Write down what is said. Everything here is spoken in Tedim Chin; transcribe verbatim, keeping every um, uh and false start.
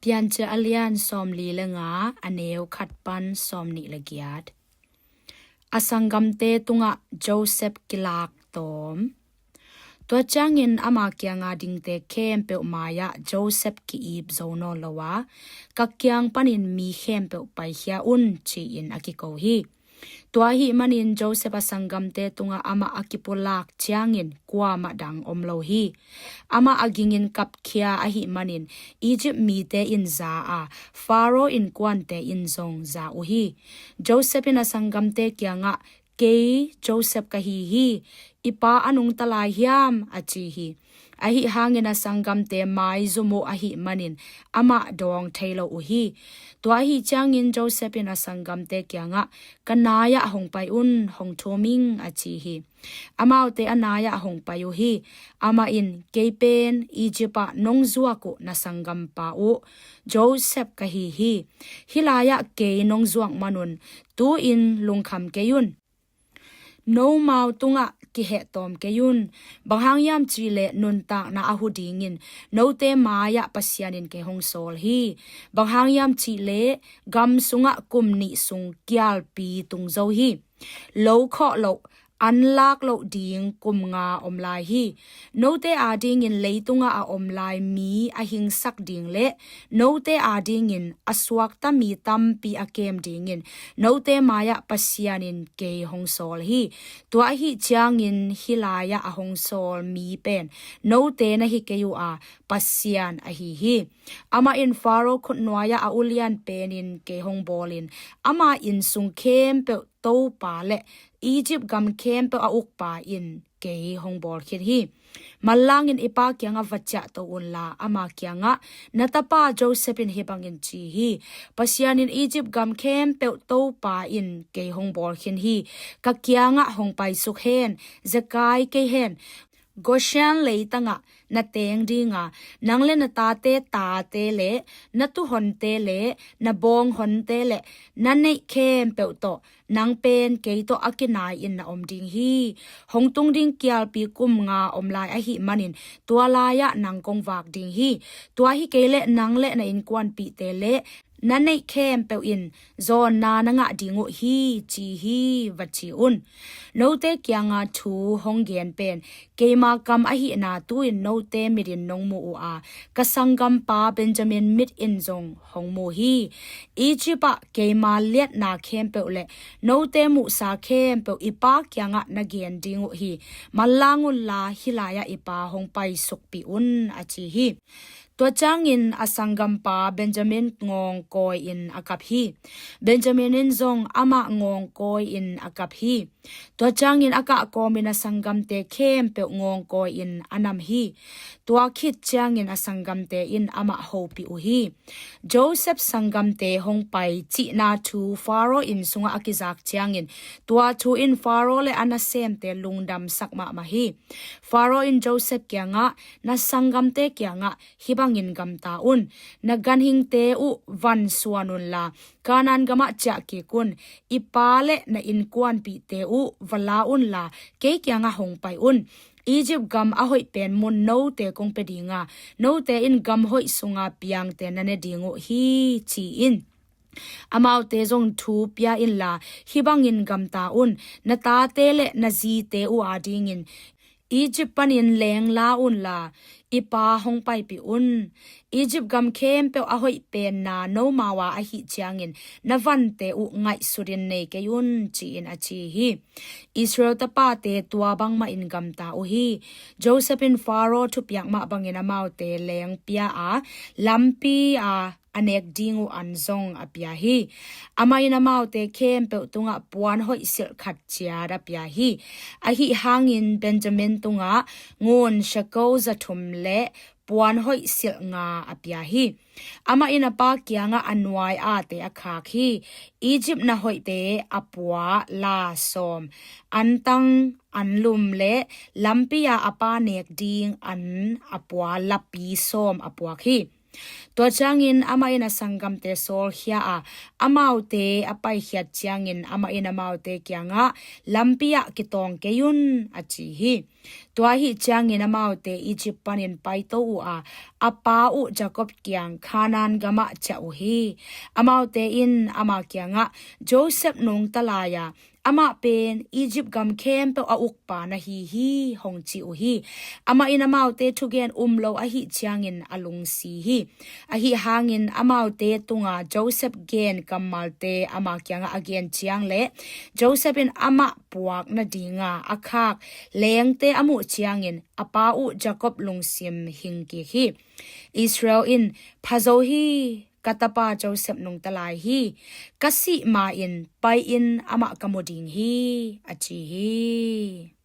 Piancil a lian sawmli le nga, a neu khat pan sawmnih le giat. A sanggamte tungah Joseph kilak tawm. Tua ciangin ama kianga dingte khempeuh mai-ah Joseph ki-ip zo nawn lo a, ka kiang panin mi khempeuh paikhia un, ci-in a kiko hi. Tua ahih manin Joseph a sanggamte tungah amah a kipulak ciangin kuamah dang om lo hi. Amah a gingin kapkhia ahih manin Egypt mite in za a, Pharaoh innkuante in zong za uh hi. Joseph in a sanggamte kiangah, "Kei Joseph ka hi hi. I pa a nungta lai hiam?" a ci hi. Ahi hangin a sanggamte maizum uh ahih manin amah dawng thei lo uh hi. Tua ahi ciangin Joseph in a sanggamte kiangah, "Ka nai-ah hong pai un, hong thum ing," a ci hi. Amaute a nai-ah hong pai uh hi. Amah in, "Kei pen Egypt ah nong zuak uh na sanggampa uh Joseph ka hi hi. Hih lai-ah kei nong zuak manun tu-in lungkham kei un. Nomau tungah kiheh tawm kei un. Bang hang hiam cihleh nuntakna a hu dingin note mai-ah Pasian in kei hong sawl hi. Bang hang hiam cihleh gam sungah kum nih sung kialpi tung zo hi. Lo khawh loh, an lak loh ding kum nga om lai hi. Note adingin leitungah a om lai mi a hingsak ding le note adingin a suakta mi tampi a kem dingin note mai-ah Pasian in kei hong sawl hi. Tua ahi ciangin hih lai-ah a hong sawl mi pen note na hi kei uh a, Pasian ahi hi. Amah in Pharaoh khutnuai-ah a ulian penin kei hong bawlin ama inn sung khempeuh topa le Egypt gam khempeuh a ukpa in kei hong bawl khin hi. Manlangin i pa kiangah va ciahto unla ama kiangah, 'Na tapa Joseph in hih bangin ci hi: Pasian in Egypt gam khempeuh topa in kei hong bawl khin hi. Ka kiangah hong paisuk hen, zekai kei hen. Goshen leitangah na teng dinga, nang le na tate tate le na tuhonte le na bawnghonte le na neih khempeuh tawh nang pen kei tawh a kinai-in na om ding hi. Hong tung ding kialpi kum nga om lai ahih manin tua lai-ah nang kong vak ding hi. Tua hi kei leh nang le na innkuanpihte le na neih khempeuh in zawnna na ngah ding uh hi,' ci hi, va ci un. Note kianga thu hong gen pen keima kam ahihna tu-in note mitin nong mu uh a, ka sanggampa Benjamin mitin zong hong mu hi. Egypt ah keima liatna khempeuh le note muhsa khempeuh i pa kiangah na gen ding uh hi. Manlang unla hih lai-ah i pa hong paisukpih un,' a ci hi. Tua ciangin a sanggampa Benjamin ngawngkawi-in a kap hi. Benjamin in zong amah ngawngkawi-in a kap hi. Tua ciangin a kahkawmin a sanggamte khempeuh ngawngkawi-in a nam hi. Tua khit ciangin a sanggamte in amah hopih uh hi. Joseph sanggamte hong pai cihna thu Pharaoh inn sungah a kizak ciangin tua thu in Pharaoh le a nasemte lungdamsak mahmah hi. Pharaoh in Joseph kiangah, "Na sanggamte kiangah hih bangin gamta un: 'Na ganhingte uh vansuan unla Kanaan gamah ciah kik un. I pa le na innkuanpihte uh va la unla kei kiangah hong pai un. Egypt gam a hoih pen mun note kong pia dinga, note in gam hoih sunga piangte na ne ding uh hi,' ci in. Amaute zong thu pia inla hih bangin gamta un: 'Na tate le na zite uh adingin Egypt panin lengla unla i pa hong paipih un. Egypt gam khempeuh a hoih penna nomau-a ahih ciangin na vante uh ngaihsutin nei kei un,' ci-in a ci hi. Israel tapate tua bangmahin gamta uh hi. Joseph in Pharaoh thupiak mah bangin amaute lengpia a, lampi-a a nek ding uh an zong a pia hi. Amah in amaute khempeuh tungah puan hoih silh khat ciat a pia hi. Ahi hangin Benjamin tungah ngun shekel za thum le puan hoih silh nga a pia hi. Amah in a pa kiangah a nuai-ate a khak hi. Egypt na hoihte a pua la sawm, antang, anlum le lampi-a a pa nek ding an a pua lapi sawm a puak hi. Tua ciangin amah in a sanggamte sawlkhia a, amaute a paikhiat ciangin amah in amaute kiangah, "Lampi ah kitawng kei un," a ci hi. Tua ahih ciangin amaute Egypt panin paito uh a, a pa uh Jacob kiang Kanaan gamah ciah uh hi. Amaute in ama kiangah, "Joseph nungta lai a, amah pen Egypt gam khempeuh a ukpa na hi hi," hong ci uh hi. Amah in amaute thugen um lo ahih ciangin a lungsi hi. Ahi hangin amaute tunga Joseph gen kammalte ama kiangah a gen ciang le Joseph in amah puak nadinga a khak lengte a muh ciangin a pa uh Jacob lungsim hing kik hi. Israel in, "Phazo hi, ka tapa Joseph nungta lai hi. Ka sih ma-in pai-in amah ka mu ding hi," a ci hi.